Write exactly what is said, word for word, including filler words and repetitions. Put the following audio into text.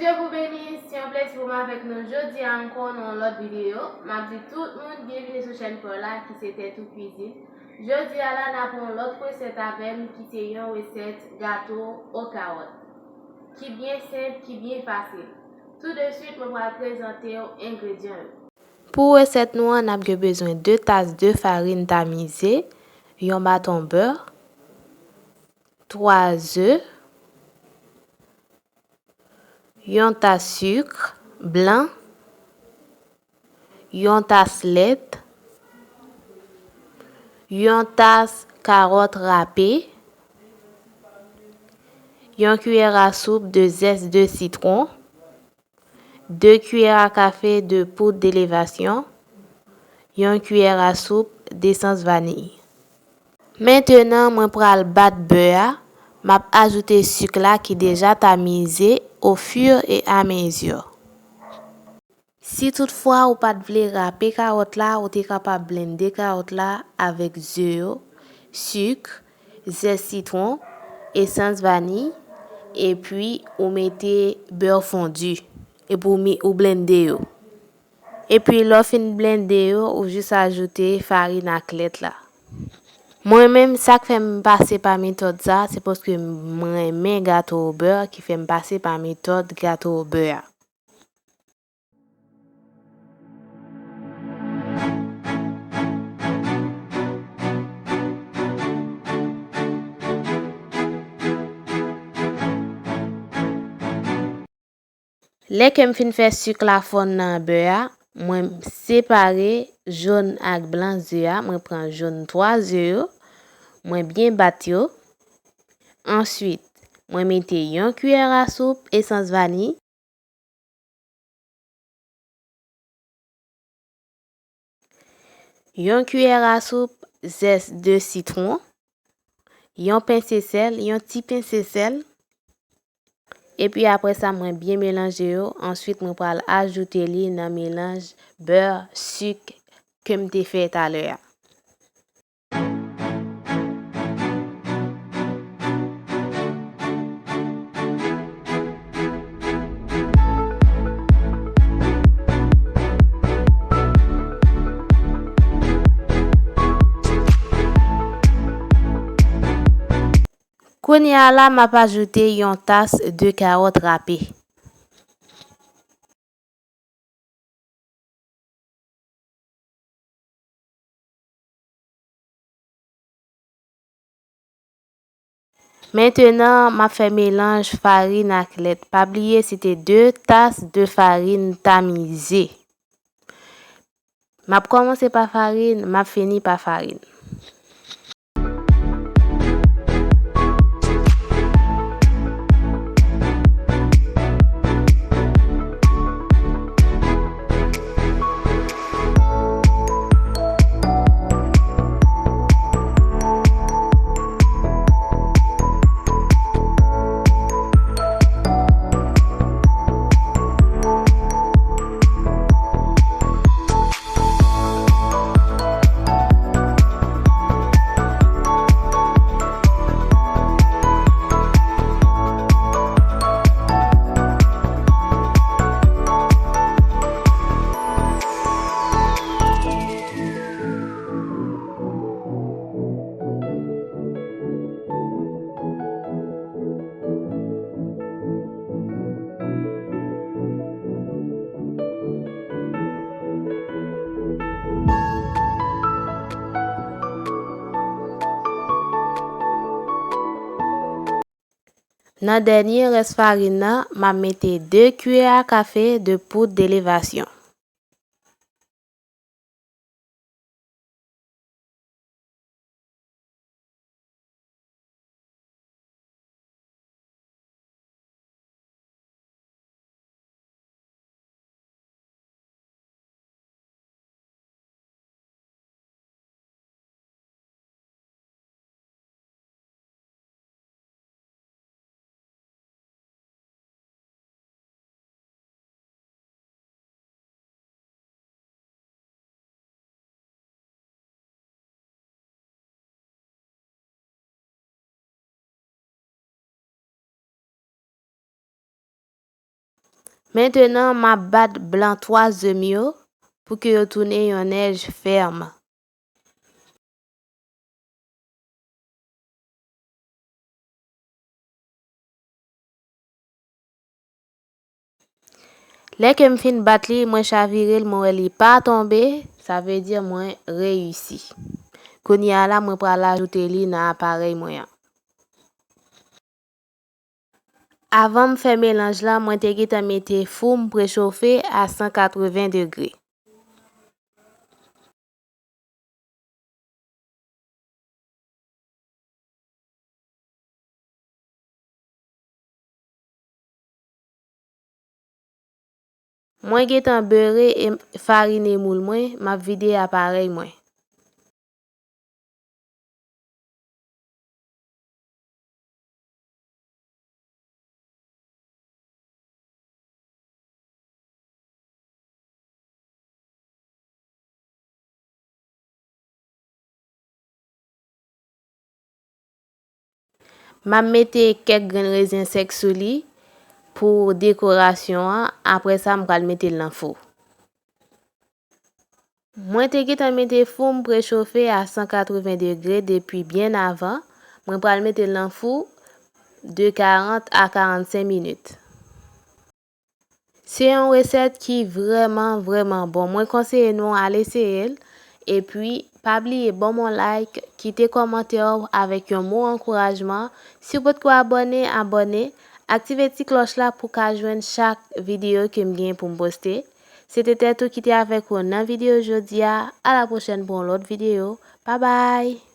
Dye pou beni, se yon plezi pou m avèk nou jodi a ankò nan yon lòt videyo. M ap di tout moun byenvini sou chèn pa w la ki se Tèt ou Kwizin. Jodi a la, n ap yon lòt resèt avè m ki se yon resèt gato o kawòt. Ki byen senp, ki byen fasil. Tou de swit, mwen pral prezante w engredyan yo. Pou resèt nou an, n ap gen bezwen de tas de farin tamize, yon baton bè, twa ze, yon tas sik blan, yon tas lèt, yon tas kawòt rape, yon kiyè a soup de zès de sitwon, de kiyè a kafe de poud elevasyon, yon kiyè a soup desans vaniy. Mentenan, mwen pral bat bè a, m ap ajoute sik la ki deja tamize au fur et à mesure. Si toutfwa ou pa t vle rape kawòt la, ou te kapab blende kawòt la avèk ze yo, sik, zès sitwon, esans vaniy, epi ou mete bè fondi, epi ou mi-, ou blende yo. Epi lè w fin blende yo, ou jis ajoute farin ak lèt la. Mwen menm, sa k fè m pase pa metòd sa, se paske m renmen gato o bè ki fè m pase pa metòd gato o bè a. Lè ke m fin fè sik la fonn nan bè a, mwen separe jòn ak blan ze a. Mwen pran jòn twa ze yo, mwen byen bat yo. Answit, mwen mete yon kiyè a soup esans vaniy, yon kiyè a soup zès de sitwon, yon pense sèl, yon ti pense sèl. Epi apre sa, mwen byen melanje yo. Answit, mwen pral ajoute li nan melanj bè, sik ke m te fè talè a. Kounye a la, m ap ajoute yon tas de kawòt rape. Mentenan, m ap fè melanj farin ak lèt. Pa bliye, se te de tas de farin tamize. M ap kòmanse pa farin, m ap fini pa farin. Nan dènye rès farin nan, m ap mete de kiyè a kafe de poud elevasyon. Mentenan, m ap bat blan twa ze m yo pou ke yo tounen yon nèj fèm. Lè ke m fin bat li, mwen chavire l, mwen wè li pa tonbe, sa vle di mwen reyisi. Kounye a la, mwen pral ajoute li nan aparèy mwen an. Avan m fè melanj la, mwen te gentan mete fou m prechofe a san katreven degre. Mwen gentan bere e farine moul mwen, m ap vide aparèy mwen. M ap mete kèk grenn rezen sèk sou li pou dekorasyon an. Apre sa, m pral mete l nan fou. Mwen te gentan mete fou m prechofe a san katreven degre depi byen avan. Mwen pral mete l nan fou de karant a karannsenk minit. Se yon resèt ki vrèman, vrèman bon. Mwen konseye nou al eseye l. Epi, pa bliye ban m yon like, kite kòmantè w avèk yon mo ankourajman. Si w potko abòne, abòne. Aktive ti klòch la pou w ka jwenn chak videyo ke m gen pou m poste. Se te Tèt ou ki te avèk ou nan videyo jodi a. A la pwochèn pou yon lòt videyo. Babay!